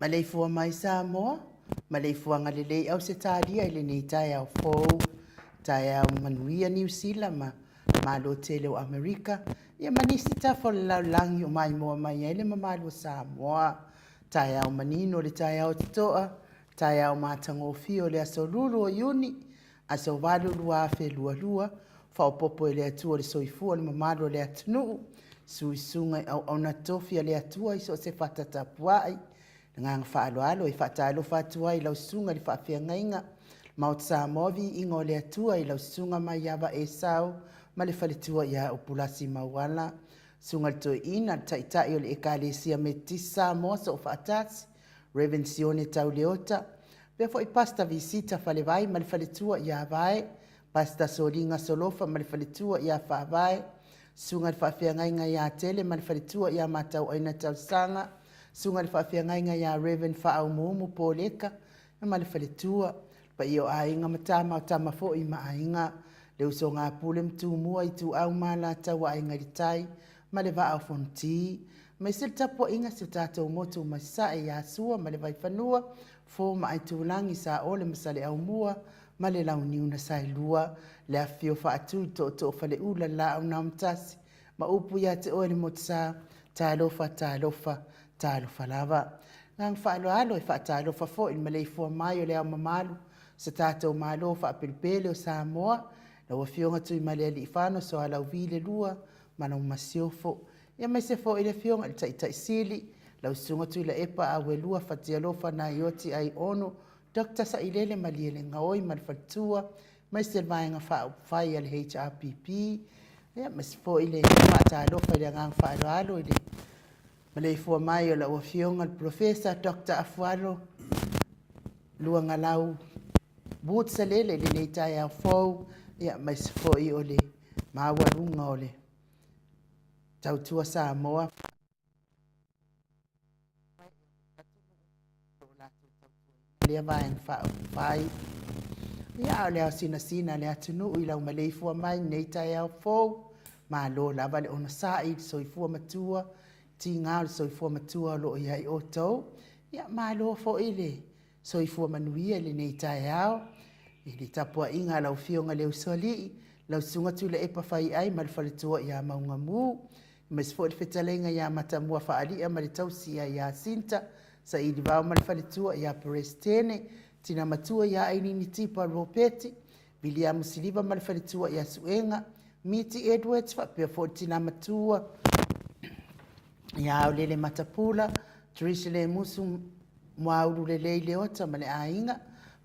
Maleifua mai Samoa, maleifuaga lelei Ausetalia i lenei taeao fou, taeao manuia Niu Sila ma Malo tele o Amerika, ia ma nisi tafa o le lalolagi o maimoa mai ai le mamalu o Samoa. Taeao manino le taeao totoa, taeao matagofie o le aso lulu o Iuni, aso 8 2022, faaopoopo e le Atua le soifua o le mamalu o le atunuu, suisuga i auauna tofi a le Atua i so o se fata tapuai. Le agaga faaaloalo e faatalofa atu ai i lau susuga i le faafeagaiga, Maota Samoa viiga o le Atua i lau susuga Maiava Esau ma le faletua ia Upulasi Mauala, susuga i le Toeaina, le Taitai o le Ekalesia Metotisi Samoa Soofaatasi, Rev Sione Tauleota, faapea foi Pastor Visita Falevai ma le faletua ia Vae, Pastor Soliga Solofa ma le faletua ia Faavae, Susuga i le Faafeagaiga ia Tele ma le faletua ia Matauaina Tausaga, Susuga i le Faafeagaiga ia Rev Faaumuumu Poleka ma le faletua, le paia o Aiga ma Tama o Tama foi ma Aiga, le usoga a Pule ma Tumua, Ituau ma Alataua, Aiga i le Tai ma le Vaa o Fonoti, aemaise le tapuaiga a si o tatou motu mai Sasae ia Sua ma le Vaifanua, Fofo ma Aitulagi, Saole ma Saleaaumua ma le Launiu na Saelua, le afifio faatu i tootoo o Faleula, le Laau na Amotasi ma upu ia te oe le Motusa, talofa, talofa, talofa lava. Agaga faaaloalo e faatalofa foi i le maleifua mai o le Ao Mamalu o se tatou Malo faapelepele o Samoa, lau Afioga Tuimalealiifano Sualauvi II ma lau Masiofo, aemaise foi le Afioga i le Taitai Sili, lau Susuga Tuilaepa Auelua Fatialofa Naioti Aiono Dr. Sailele Malielegaoi ma le faletua, aemaise le Vaega Faaupufai a le HRPP, aemaise foi le faatalofa i le agaga faaaloalo i le maleifua mai o lau Afioga le Polofesa Dr. Afualo Luagalau Woods Salele i lenei taeao fou, aemaise foi o le maualuga o le tautua Samoa. Lea vaega faaupufai. Ia, a o le aosinasina a le atunuu i lau maleifua mai i lenei taeao fou, malo lava le onosai i le soifua matua, tiga o le soifua matua o lo o i ai outou. Ia, malo foi le soifua manuia i lenei taeao i le tapuaiga a lau Afioga i le Usoalii, lau Susuga Tuilaepa Faiai ma le faletua ia Maugamu, aemaise foi le fetalaiga ia Matamua Faalia ma le tausi ia Sinta, Sailivao ma le faletua ia Peresetene, Tina Matua ia Ainini Tipa Ropeti, Viliamu Siliva ma le faletua ia Suega, Miti Edwards faapea foi le tina matua ia Aolele Matapula, Theresa Lemusu Muaulu Lelei Leota ma le aiga,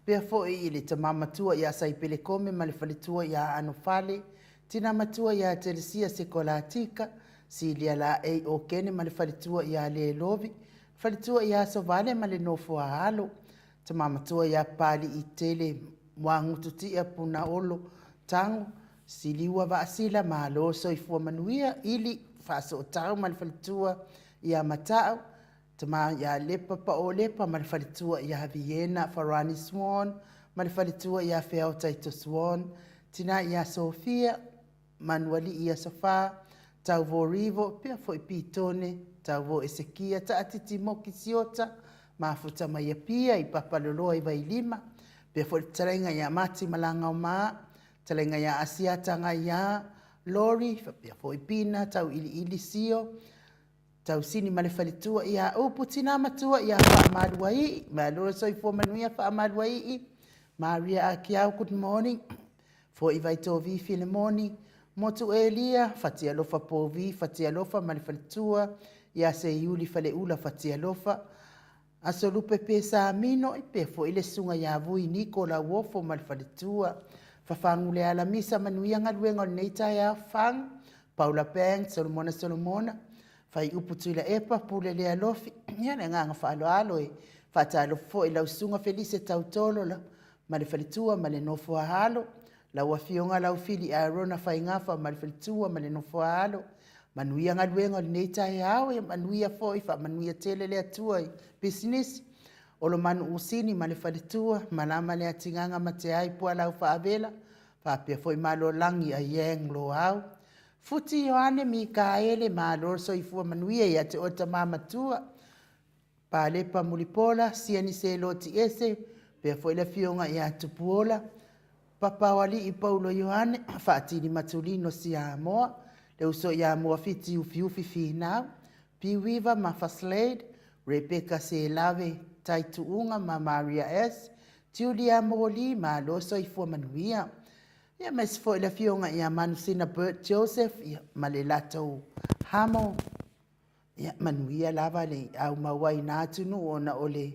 faapea foi i le tama matua ia Saipele Kome ma le faletua ia Anofale, tina matua ia Telesia Sekolatika, Silia Laei Okene ma le faletua ia Lelovi, faletua ia Sovale ma le nofo a alo, tama matua ia Papaliitele Muagututia Punaolo Tago, Siliua Vaasila, malo le soifua manuia, Ili Faasootau ma le faletua ia Matau, tama ia Lepa Paolepa ma le faletua ia Viena Farani Swan ma le faletua ia Feao Taito Swan, tina ia Sofia Manualii Asofa, Tauvo Rivo, pea foi Pitone, Tauvo Esekia, Taatiti Moki Siota, mafuta mai Apia i Papaloloa i Vailima, pea foi le fetalaiga ia Mati Malagaoma, fetalaiga ia Asiata Gaia, Lori, faapea foi Pina, Tauiliili Sio, Tausini ma le faletua ia Upu, tina matua ia Faamaluaii, malo le soifua manuia Faamaluaii, Maria Akiau, good morning. Foi Vaitovi Filemoni, Motu Elia, Fatialofa Povi, Fatialofa ma le faletua ia Seiuli Faleula Fatialofa, Aso Lupe Pesa Mino, pea foi le susuga ia Vui Niko Lauofo ma le faletua, Fafagu le Alamisa, manuia galuega o lenei taeao Fafagu, Paula Banks, Solomona Solomona, Faiupu Tuilaepa, Pule le Alofi. Ia le agaga faaaloalo e faatalofa foi i lau Susuga Felise Tautolo ma le faletua ma le nofo a alo, lau Afioga Laufili Aerona Faigafa ma le faletua ma le nofo a alo. Manuia galuega o lenei taeao, ia manuia foi, faamanuia tele le Atua i pisinisi. Olomanu Usini ma le faletua, malama le atigaga ma te ai pualau faavela, faapea foi Malolagi Aiang Loau. Futi Ioane Mikaele, malo le soifua manuia ia te oe tama matua. Palepa Mulipola, Siani Seloti Ese, pea foi le afioga ia Tupuola, Papaoalii Paulo Ioane, Faatili Matulino Siamoa, le uso ia Moafiti Ufiufi Finau, Piuiva ma Faslade, Rebecca Selave Taituuga ma Maria S, Julia Moli, malo soifua manuia. Ia aemaise foi le afioga ia Manusina Bert Joseph ia, ma le latou hamo. Ia manuia lava le aumau ai na atunuu ona o le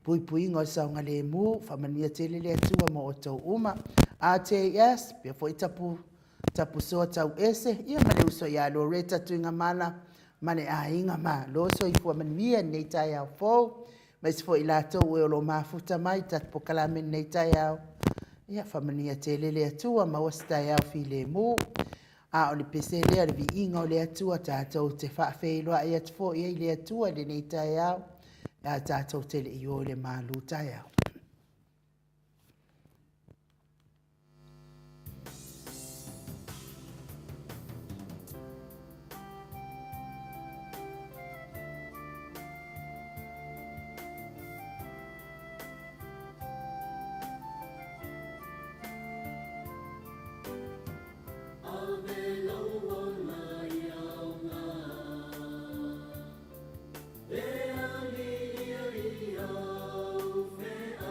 puipuiga o le saogalemu. Faamanuia tele le Atua mo outou uma. RJS, pea foi tapu tapusoa tauese, ia ma le uso ia Loretta Tuigamala ma le aiga, malo soifua manuia i lenei taeao fou. Aemaise foi i latou e o lo o mafuta mai i tatou polokalame i lenei taeao. Ia faamanuia tele le Atua, maua se taeao filemu. A o le pese lea o le viiga o le Atua, tatou te faafeiloai atu foi ai i le Atua i lenei taeao, a tatou te le i o i le malu taeao. Ave lou ola i aoga E aliali au feau.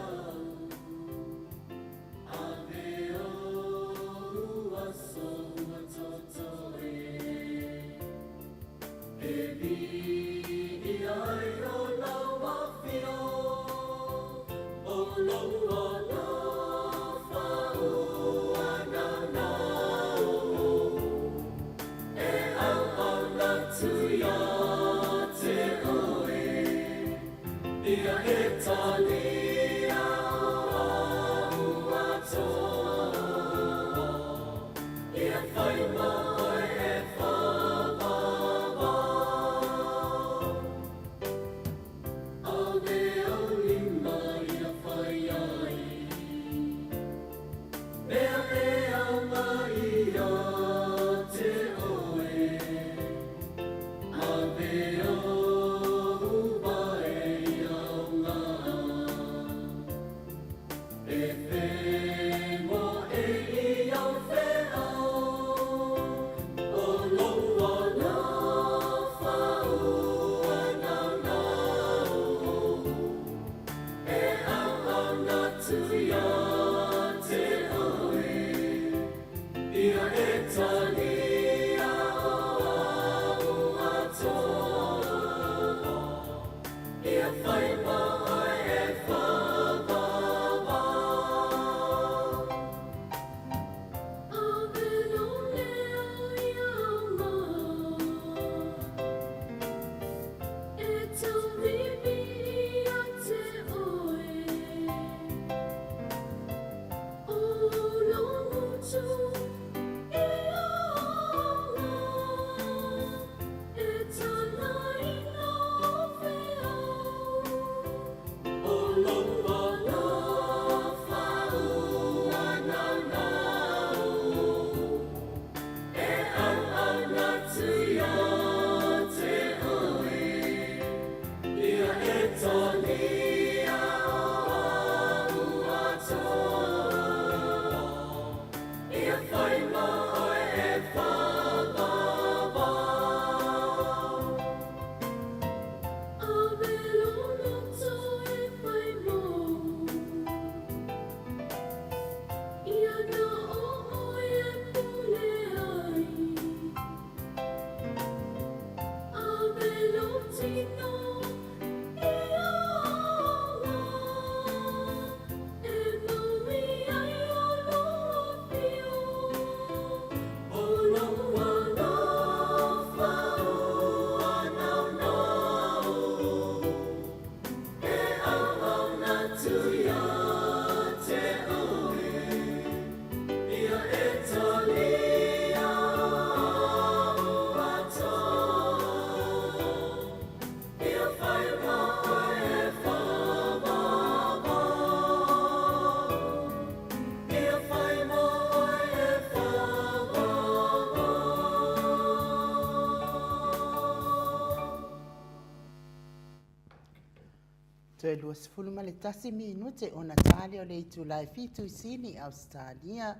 Toe 21 minute ona tali o le itula e 7 i Sini, Ausetalia.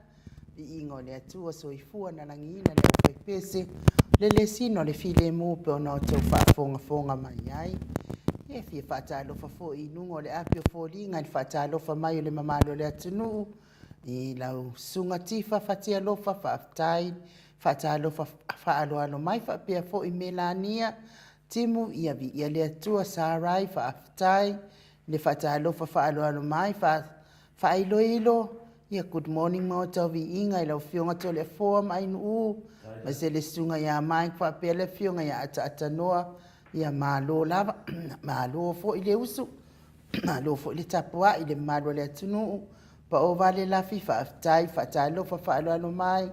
Viiga o le Atua, soifua na lagiina le aufaipese, le lesina o le filemu pe ona o tou faafogafoga mai ai. E fia faatalofa foi i luga o le api o foliga i le faatalofa mai o le mamalu o le atunuu, i lau susuga Tifa Fatialofa, faafetai, faatalofa faaaloalo mai faapea foi Melania, Timu, ia viia le Atua, Sarai, faafetai, le faatalofa faaaloalo mai, faailoilo, ia good morning Maota o Viiga i lau Afioga Toleafoa ma Ainuu, aemaise le susuga ia Mike faapea le afioga ia Ataatanoa, ia malo lava, malo foi le usu, malo foi le tapuai i le mamalu o le atunuu, Pao Vale Lafi, faafetai, faatalofa faaaloalo mai,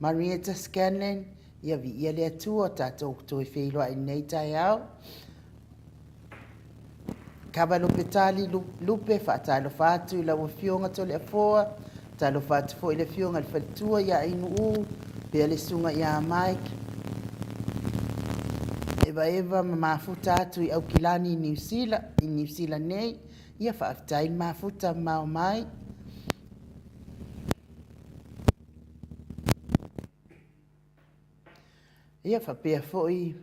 Marietta Scanlan, ia viia le Atua, tatou toe feiloai i lenei taeao. Kava Lupetali Lupe, faatalofa atu i lau Afioga Toleafoa, talofa atu foi i le Afioga i le Faletua ia Ainuu, pea le susuga ia Mike, Evaeva ma mafuta atu i Aukilani i Niu Sila, i Niu Sila nei, ia faafetai le mafuta mamao mai. Ia faapea foi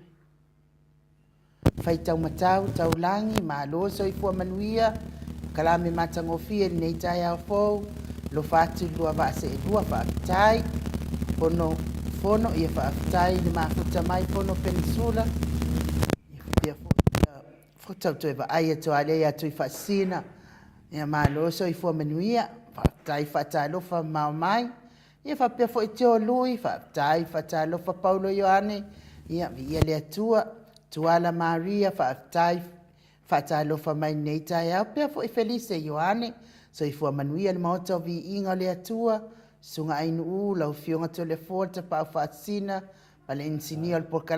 faitaumatau taulagi, malo soifua manuia, kalame matagofie i lenei taeao fou, alofa atu i lua vaa seelua, faafetai. Fono, fono ia faafetai le mafuta mai Fono Penisula, ia faapea foi tau toe vaai atu lava lea ia Tuifaasisina, ia malo soifua manuia, faafetai faatalofa mamao mai. Ia faapea foi Teo Lui, faafetai faatalofa Paulo Ioane, ia viia le Atua, Tuala Maria, faafetai faatalofa mai lenei taeao, pea foi Felise Ioane, soifua manuia le Maota o Viiga o le Atua, Susuga Ainuu, lau Afioga Toleafoa le Tapaau Faasisina ma le Inisinia o le Polokalame.